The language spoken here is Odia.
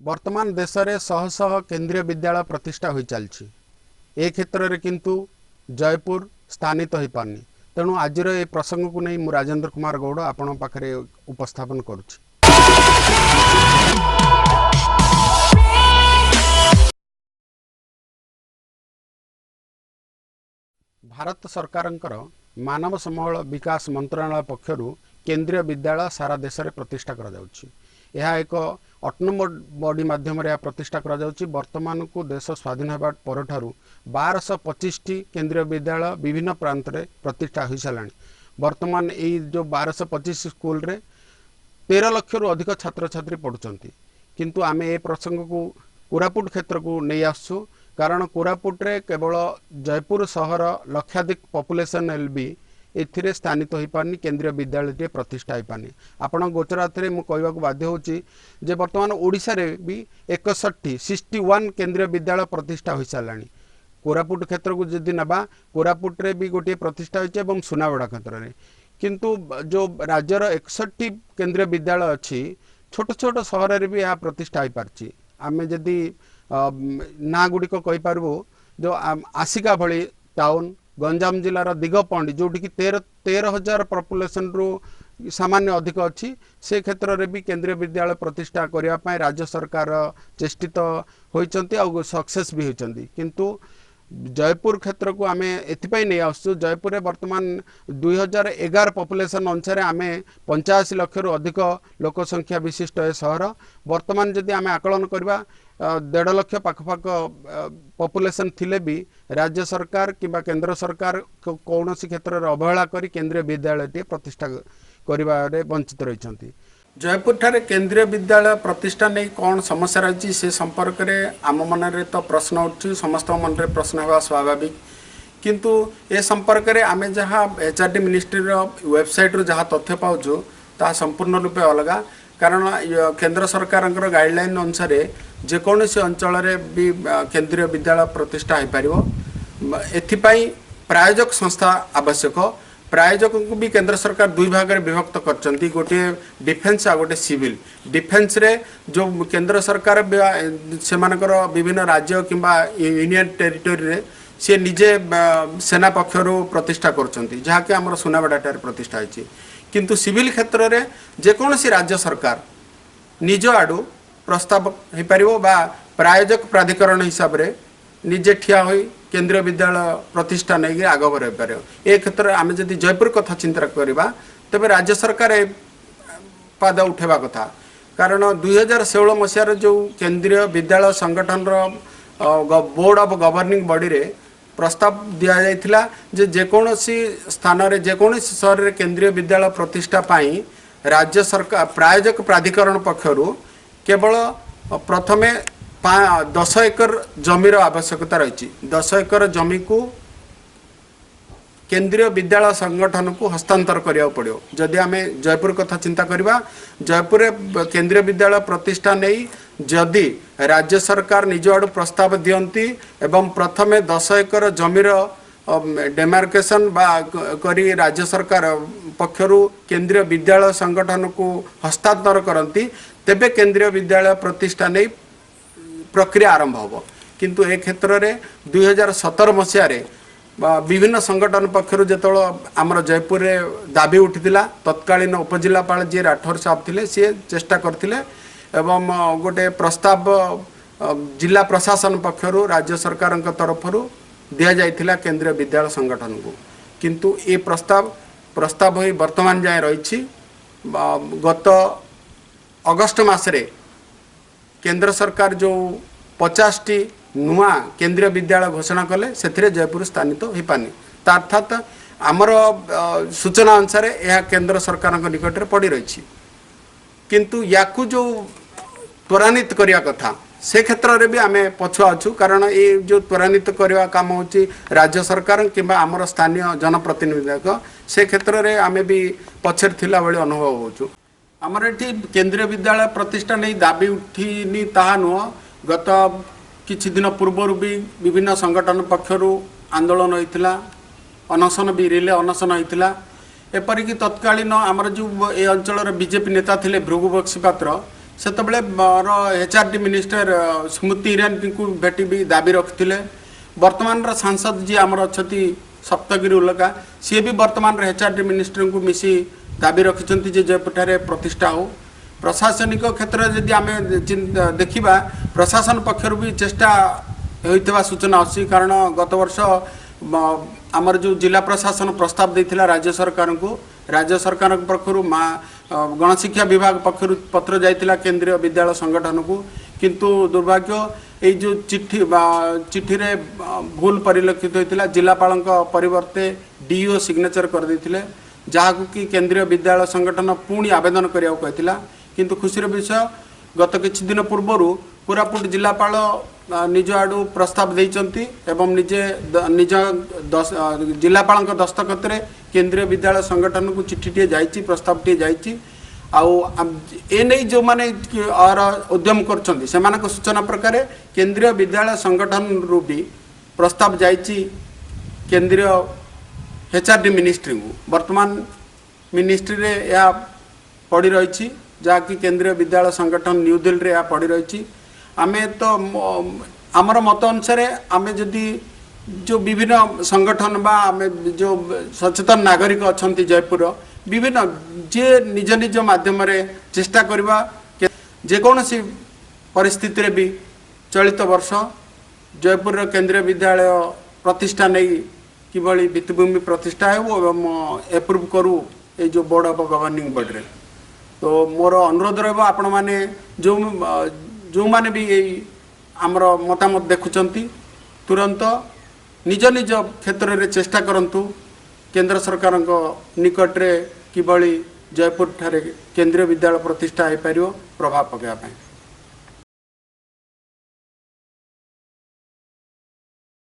ବର୍ତ୍ତମାନ ଦେଶରେ ଶହ ଶହ କେନ୍ଦ୍ରୀୟ ବିଦ୍ୟାଳୟ ପ୍ରତିଷ୍ଠା ହୋଇ ଚାଲିଛି। ଏ କ୍ଷେତ୍ରରେ କିନ୍ତୁ ଜୟପୁର ସ୍ଥାନିତ ହୋଇପାରୁନି। ତେଣୁ ଆଜିର ଏ ପ୍ରସଙ୍ଗକୁ ନେଇ ମୁଁ ରାଜେନ୍ଦ୍ର କୁମାର ଗୌଡ଼ ଆପଣଙ୍କ ପାଖରେ ଉପସ୍ଥାପନ କରୁଛି। ଭାରତ ସରକାରଙ୍କର ମାନବ ସମ୍ବଳ ବିକାଶ ମନ୍ତ୍ରଣାଳୟ ପକ୍ଷରୁ କେନ୍ଦ୍ରୀୟ ବିଦ୍ୟାଳୟ ସାରା ଦେଶରେ ପ୍ରତିଷ୍ଠା କରାଯାଉଛି। ଏହା ଏକ ଅଟୋନୋମସ୍ ବଡି ମାଧ୍ୟମରେ ଏହା ପ୍ରତିଷ୍ଠା କରାଯାଉଛି। ବର୍ତ୍ତମାନକୁ ଦେଶ ସ୍ୱାଧୀନ ହେବା ପରଠାରୁ 1225ଟି କେନ୍ଦ୍ରୀୟ ବିଦ୍ୟାଳୟ ବିଭିନ୍ନ ପ୍ରାନ୍ତରେ ପ୍ରତିଷ୍ଠା ହୋଇସାରିଲାଣି। ବର୍ତ୍ତମାନ ଏଇ ଯେଉଁ 1225 ସ୍କୁଲରେ 13 ଲକ୍ଷରୁ ଅଧିକ ଛାତ୍ରଛାତ୍ରୀ ପଢ଼ୁଛନ୍ତି। କିନ୍ତୁ ଆମେ ଏ ପ୍ରସଙ୍ଗକୁ କୋରାପୁଟ କ୍ଷେତ୍ରକୁ ନେଇ ଆସୁଛୁ, କାରଣ କୋରାପୁଟରେ କେବଳ ଜୟପୁର ସହର ଲକ୍ଷାଧିକ ପପୁଲେସନ୍ ହେଲେ ବି ଏଥିରେ ସ୍ଥାନିତ ହୋଇପାରୁନି, କେନ୍ଦ୍ରୀୟ ବିଦ୍ୟାଳୟଟିଏ ପ୍ରତିଷ୍ଠା ହୋଇପାରୁନି। ଆପଣଙ୍କ ଗୋଚରାଥିରେ ମୁଁ କହିବାକୁ ବାଧ୍ୟ ହେଉଛି ଯେ ବର୍ତ୍ତମାନ ଓଡ଼ିଶାରେ ବି 61 61 କେନ୍ଦ୍ରୀୟ ବିଦ୍ୟାଳୟ ପ୍ରତିଷ୍ଠା ହୋଇସାରିଲାଣି। କୋରାପୁଟ କ୍ଷେତ୍ରକୁ ଯଦି ନେବା, କୋରାପୁଟରେ ବି ଗୋଟିଏ ପ୍ରତିଷ୍ଠା ହୋଇଛି ଏବଂ ସୁନାବେଡ଼ା କ୍ଷେତ୍ରରେ। କିନ୍ତୁ ଯେଉଁ ରାଜ୍ୟର 61 କେନ୍ଦ୍ରୀୟ ବିଦ୍ୟାଳୟ ଅଛି, ଛୋଟ ଛୋଟ ସହରରେ ବି ଏହା ପ୍ରତିଷ୍ଠା ହୋଇପାରିଛି। ଆମେ ଯଦି ନାଁ ଗୁଡ଼ିକ କହିପାରିବୁ, ଯେଉଁ ଆସିକା ଭଳି ଟାଉନ୍, ଗଞ୍ଜାମ ଜିଲ୍ଲାର ଦିଗପହଣ୍ଡି, ଯେଉଁଠିକି 13 ହଜାର ପପୁଲେସନରୁ ସାମାନ୍ୟ ଅଧିକ ଅଛି, ସେ କ୍ଷେତ୍ରରେ ବି କେନ୍ଦ୍ରୀୟ ବିଦ୍ୟାଳୟ ପ୍ରତିଷ୍ଠା କରିବା ପାଇଁ ରାଜ୍ୟ ସରକାର ଚେଷ୍ଟିତ ହୋଇଛନ୍ତି ଆଉ ସକ୍ସେସ୍ ବି ହୋଇଛନ୍ତି। କିନ୍ତୁ ଜୟପୁର କ୍ଷେତ୍ରକୁ ଆମେ ଏଥିପାଇଁ ନେଇ ଆସୁଛୁ, ଜୟପୁରରେ ବର୍ତ୍ତମାନ 2011 ପପୁଲେସନ୍ ଅନୁସାରେ ଆମେ 85 ଲକ୍ଷରୁ ଅଧିକ ଲୋକ ସଂଖ୍ୟା ବିଶିଷ୍ଟ ଏ ସହର। ବର୍ତ୍ତମାନ ଯଦି ଆମେ ଆକଳନ କରିବା, 1.5 ଲକ୍ଷ ପାଖପାଖ ପପୁଲେସନ୍ ଥିଲେ ବି ରାଜ୍ୟ ସରକାର କିମ୍ବା କେନ୍ଦ୍ର ସରକାର କୌଣସି କ୍ଷେତ୍ରରେ ଅବହେଳା କରି କେନ୍ଦ୍ରୀୟ ବିଦ୍ୟାଳୟଟିଏ ପ୍ରତିଷ୍ଠା କରିବାରେ ବଞ୍ଚିତ ରହିଛନ୍ତି। ଜୟପୁରଠାରେ କେନ୍ଦ୍ରୀୟ ବିଦ୍ୟାଳୟ ପ୍ରତିଷ୍ଠା ନେଇ କ'ଣ ସମସ୍ୟା ରହିଛି, ସେ ସମ୍ପର୍କରେ ଆମ ମନରେ ତ ପ୍ରଶ୍ନ ଉଠୁଛି, ସମସ୍ତଙ୍କ ମନରେ ପ୍ରଶ୍ନ ହେବା ସ୍ୱାଭାବିକ। କିନ୍ତୁ ଏ ସମ୍ପର୍କରେ ଆମେ ଯାହା HRD ମିନିଷ୍ଟ୍ରିର ୱେବସାଇଟ୍ରୁ ଯାହା ତଥ୍ୟ ପାଉଛୁ, ତାହା ସମ୍ପୂର୍ଣ୍ଣ ରୂପେ ଅଲଗା। କାରଣ କେନ୍ଦ୍ର ସରକାରଙ୍କର ଗାଇଡ଼ଲାଇନ୍ ଅନୁସାରେ ଯେକୌଣସି ଅଞ୍ଚଳରେ ବି କେନ୍ଦ୍ରୀୟ ବିଦ୍ୟାଳୟ ପ୍ରତିଷ୍ଠା ହୋଇପାରିବ। ଏଥିପାଇଁ ପ୍ରାୟୋଜକ ସଂସ୍ଥା ଆବଶ୍ୟକ। ପ୍ରାୟୋଜକଙ୍କୁ ବି କେନ୍ଦ୍ର ସରକାର ଦୁଇ ଭାଗରେ ବିଭକ୍ତ କରିଛନ୍ତି, ଗୋଟିଏ ଡିଫେନ୍ସ ଆଉ ଗୋଟେ ସିଭିଲ। ଡିଫେନ୍ସରେ ଯେଉଁ କେନ୍ଦ୍ର ସରକାର ସେମାନଙ୍କର ବିଭିନ୍ନ ରାଜ୍ୟ କିମ୍ବା ୟୁନିୟନ ଟେରିଟୋରିରେ ସିଏ ନିଜେ ସେନା ପକ୍ଷରୁ ପ୍ରତିଷ୍ଠା କରୁଛନ୍ତି, ଯାହାକି ଆମର ସୁନାବେଡ଼ାଠାରେ ପ୍ରତିଷ୍ଠା ହେଇଛି। କିନ୍ତୁ ସିଭିଲ କ୍ଷେତ୍ରରେ ଯେକୌଣସି ରାଜ୍ୟ ସରକାର ନିଜ ଆଡ଼ୁ ପ୍ରସ୍ତାବ ହେଇପାରିବ ବା ପ୍ରାୟୋଜକ ପ୍ରାଧିକରଣ ହିସାବରେ ନିଜେ ଠିଆ ହୋଇ କେନ୍ଦ୍ରୀୟ ବିଦ୍ୟାଳୟ ପ୍ରତିଷ୍ଠା ନେଇକି ଆଗଭର ହୋଇପାରିବ। ଏ କ୍ଷେତ୍ରରେ ଆମେ ଯଦି ଜୟପୁର କଥା ଚିନ୍ତା କରିବା, ତେବେ ରାଜ୍ୟ ସରକାର ଏ ପାଦ ଉଠେଇବା କଥା। କାରଣ 2016 ମସିହାରେ ଯେଉଁ କେନ୍ଦ୍ରୀୟ ବିଦ୍ୟାଳୟ ସଂଗଠନର ବୋର୍ଡ ଅଫ୍ ଗଭର୍ଣ୍ଣିଂ ବଡିରେ ପ୍ରସ୍ତାବ ଦିଆଯାଇଥିଲା ଯେ ଯେକୌଣସି ସ୍ଥାନରେ, ଯେକୌଣସି ସହରରେ କେନ୍ଦ୍ରୀୟ ବିଦ୍ୟାଳୟ ପ୍ରତିଷ୍ଠା ପାଇଁ ରାଜ୍ୟ ସରକାର ପ୍ରାୟୋଜକ ପ୍ରାଧିକରଣ ପକ୍ଷରୁ କେବଳ ପ୍ରଥମେ 10 ଏକର ଜମିର ଆବଶ୍ୟକତା ରହିଛି। 10 ଏକର ଜମିକୁ କେନ୍ଦ୍ରୀୟ ବିଦ୍ୟାଳୟ ସଂଗଠନକୁ ହସ୍ତାନ୍ତର କରିବାକୁ ପଡ଼ିବ। ଯଦି ଆମେ ଜୟପୁର କଥା ଚିନ୍ତା କରିବା, ଜୟପୁରରେ କେନ୍ଦ୍ରୀୟ ବିଦ୍ୟାଳୟ ପ୍ରତିଷ୍ଠା ନେଇ ଯଦି ରାଜ୍ୟ ସରକାର ନିଜ ଆଡ଼ୁ ପ୍ରସ୍ତାବ ଦିଅନ୍ତି ଏବଂ ପ୍ରଥମେ 10 ଏକର ଜମିର ଡେମାର୍କେସନ ବା କରି ରାଜ୍ୟ ସରକାର ପକ୍ଷରୁ କେନ୍ଦ୍ରୀୟ ବିଦ୍ୟାଳୟ ସଂଗଠନକୁ ହସ୍ତାନ୍ତର କରନ୍ତି, ତେବେ କେନ୍ଦ୍ରୀୟ ବିଦ୍ୟାଳୟ ପ୍ରତିଷ୍ଠା ନେଇ ପ୍ରକ୍ରିୟା ଆରମ୍ଭ ହେବ। କିନ୍ତୁ ଏ କ୍ଷେତ୍ରରେ 2017 ମସିହାରେ ବା ବିଭିନ୍ନ ସଂଗଠନ ପକ୍ଷରୁ ଯେତେବେଳେ ଆମର ଜୟପୁରରେ ଦାବି ଉଠିଥିଲା, ତତ୍କାଳୀନ ଉପଜିଲ୍ଲାପାଳ ଯିଏ ରାଠୋର ସାହେବ ଥିଲେ, ସିଏ ଚେଷ୍ଟା କରିଥିଲେ ଏବଂ ଗୋଟେ ପ୍ରସ୍ତାବ ଜିଲ୍ଲା ପ୍ରଶାସନ ପକ୍ଷରୁ ରାଜ୍ୟ ସରକାରଙ୍କ ତରଫରୁ ଦିଆଯାଇଥିଲା କେନ୍ଦ୍ରୀୟ ବିଦ୍ୟାଳୟ ସଂଗଠନକୁ। କିନ୍ତୁ ଏ ପ୍ରସ୍ତାବ ପ୍ରସ୍ତାବ ହୋଇ ବର୍ତ୍ତମାନ ଯାଏଁ ରହିଛି। ଗତ ଅଗଷ୍ଟ ମାସରେ କେନ୍ଦ୍ର ସରକାର ଯେଉଁ 50ଟି ନୂଆ କେନ୍ଦ୍ରୀୟ ବିଦ୍ୟାଳୟ ଘୋଷଣା କଲେ, ସେଥିରେ ଜୟପୁର ସ୍ଥାନିତ ହୋଇପାରିନି। ତା ଅର୍ଥାତ୍ ଆମର ସୂଚନା ଅନୁସାରେ ଏହା କେନ୍ଦ୍ର ସରକାରଙ୍କ ନିକଟରେ ପଡ଼ି ରହିଛି। କିନ୍ତୁ ୟାକୁ ଯେଉଁ ତ୍ୱରାନ୍ୱିତ କରିବା କଥା, ସେ କ୍ଷେତ୍ରରେ ବି ଆମେ ପଛୁଆ ଅଛୁ। କାରଣ ଏ ଯେଉଁ ତ୍ୱରାନ୍ୱିତ କରିବା କାମ ହେଉଛି ରାଜ୍ୟ ସରକାର କିମ୍ବା ଆମର ସ୍ଥାନୀୟ ଜନପ୍ରତିନିଧିଙ୍କ, ସେ କ୍ଷେତ୍ରରେ ଆମେ ବି ପଛରେ ଥିଲା ଭଳି ଅନୁଭବ ହେଉଛୁ। ଆମର ଏଠି କେନ୍ଦ୍ରୀୟ ବିଦ୍ୟାଳୟ ପ୍ରତିଷ୍ଠା ନେଇ ଦାବି ଉଠିନି ତାହା ନୁହଁ। ଗତ କିଛି ଦିନ ପୂର୍ବରୁ ବି ବିଭିନ୍ନ ସଂଗଠନ ପକ୍ଷରୁ ଆନ୍ଦୋଳନ ହୋଇଥିଲା, ଅନଶନ ବି, ରିଲେ ଅନଶନ ହୋଇଥିଲା। ଏପରିକି ତତ୍କାଳୀନ ଆମର ଯେଉଁ ଏ ଅଞ୍ଚଳର ବିଜେପି ନେତା ଥିଲେ ଭୃଗୁ ବକ୍ସିପାତ୍ର, ସେତେବେଳେ ଏଚ୍ ଆର୍ ଡି ମିନିଷ୍ଟର ସ୍ମୃତି ଇରାନୀଙ୍କୁ ଭେଟି ବି ଦାବି ରଖିଥିଲେ। ବର୍ତ୍ତମାନର ସାଂସଦ ଯିଏ ଆମର ଅଛନ୍ତି, ସପ୍ତଗିରି ଉଲକା, ସିଏ ବି ବର୍ତ୍ତମାନର ଏଚ୍ ଆର୍ ଡି ମିନିଷ୍ଟରଙ୍କୁ ମିଶି ଦାବି ରଖିଛନ୍ତି ଯେ ଜୟପୁରଠାରେ ପ୍ରତିଷ୍ଠା ହଉ। ପ୍ରଶାସନିକ କ୍ଷେତ୍ରରେ ଯଦି ଆମେ ଦେଖିବା, ପ୍ରଶାସନ ପକ୍ଷରୁ ବି ଚେଷ୍ଟା ହୋଇଥିବା ସୂଚନା ଅଛି। କାରଣ ଗତ ବର୍ଷ ଆମର ଯେଉଁ ଜିଲ୍ଲା ପ୍ରଶାସନ ପ୍ରସ୍ତାବ ଦେଇଥିଲା ରାଜ୍ୟ ସରକାରଙ୍କୁ, ରାଜ୍ୟ ସରକାରଙ୍କ ପକ୍ଷରୁ ମା ଗଣଶିକ୍ଷା ବିଭାଗ ପକ୍ଷରୁ ପତ୍ର ଯାଇଥିଲା କେନ୍ଦ୍ରୀୟ ବିଦ୍ୟାଳୟ ସଂଗଠନକୁ। କିନ୍ତୁ ଦୁର୍ଭାଗ୍ୟ, ଏଇ ଯେଉଁ ଚିଠି ବା ଚିଠିରେ ଭୁଲ ପରିଲକ୍ଷିତ ହୋଇଥିଲା। ଜିଲ୍ଲାପାଳଙ୍କ ପରିବର୍ତ୍ତେ ଡିଇଓ ସିଗ୍ନେଚର କରିଦେଇଥିଲେ, ଯାହାକୁ କି କେନ୍ଦ୍ରୀୟ ବିଦ୍ୟାଳୟ ସଂଗଠନ ପୁଣି ଆବେଦନ କରିବାକୁ କହିଥିଲା। କିନ୍ତୁ ଖୁସିର ବିଷୟ, ଗତ କିଛି ଦିନ ପୂର୍ବରୁ କୋରାପୁଟ ଜିଲ୍ଲାପାଳ ନିଜ ଆଡ଼ୁ ପ୍ରସ୍ତାବ ଦେଇଛନ୍ତି ଏବଂ ନିଜେ ନିଜ ଜିଲ୍ଲାପାଳଙ୍କ ଦସ୍ତଖତରେ କେନ୍ଦ୍ରୀୟ ବିଦ୍ୟାଳୟ ସଂଗଠନକୁ ଚିଠିଟିଏ ଯାଇଛି, ପ୍ରସ୍ତାବଟିଏ ଯାଇଛି। ଆଉ ଏ ନେଇ ଯେଉଁମାନେ ଆର ଉଦ୍ୟମ କରୁଛନ୍ତି, ସେମାନଙ୍କ ସୂଚନା ପ୍ରକାରେ କେନ୍ଦ୍ରୀୟ ବିଦ୍ୟାଳୟ ସଂଗଠନରୁ ବି ପ୍ରସ୍ତାବ ଯାଇଛି କେନ୍ଦ୍ରୀୟ ଏଚ୍ ଆର୍ ଡି ମିନିଷ୍ଟ୍ରିଙ୍କୁ। ବର୍ତ୍ତମାନ ମିନିଷ୍ଟ୍ରିରେ ଏହା ପଡ଼ି ରହିଛି, ଯାହାକି କେନ୍ଦ୍ରୀୟ ବିଦ୍ୟାଳୟ ସଂଗଠନ ନ୍ୟୁ ଦିଲ୍ଲୀରେ ଏହା ପଡ଼ି ରହିଛି। ଆମେ ତ ଆମର ମତ ଅନୁସାରେ, ଆମେ ଯଦି ଯେଉଁ ବିଭିନ୍ନ ସଂଗଠନ ବା ଆମେ ଯେଉଁ ସଚେତନ ନାଗରିକ ଅଛନ୍ତି ଜୟପୁରର ବିଭିନ୍ନ, ଯିଏ ନିଜ ନିଜ ମାଧ୍ୟମରେ ଚେଷ୍ଟା କରିବା, ଯେକୌଣସି ପରିସ୍ଥିତିରେ ବି ଚଳିତ ବର୍ଷ ଜୟପୁରର କେନ୍ଦ୍ରୀୟ ବିଦ୍ୟାଳୟ ପ୍ରତିଷ୍ଠା ନେଇ କିଭଳି ଭିତ୍ତିଭୂମି ପ୍ରତିଷ୍ଠା ହେବ ଏବଂ ଏପ୍ରୁଭ୍ କରୁ ଏଇ ଯେଉଁ ବୋର୍ଡ଼ ଅଫ୍ ଗଭର୍ଣ୍ଣିଂ ବଡ଼ିରେ। ତ ମୋର ଅନୁରୋଧ ରହିବ, ଆପଣମାନେ ଯେଉଁମାନେ ବି ଏଇ ଆମର ମତାମତ ଦେଖୁଛନ୍ତି, ତୁରନ୍ତ ନିଜ ନିଜ କ୍ଷେତ୍ରରେ ଚେଷ୍ଟା କରନ୍ତୁ କେନ୍ଦ୍ର ସରକାରଙ୍କ ନିକଟରେ କିଭଳି ଜୟପୁରଠାରେ କେନ୍ଦ୍ରୀୟ ବିଦ୍ୟାଳୟ ପ୍ରତିଷ୍ଠା ହୋଇପାରିବ ପ୍ରଭାବ ପକାଇବା ପାଇଁ।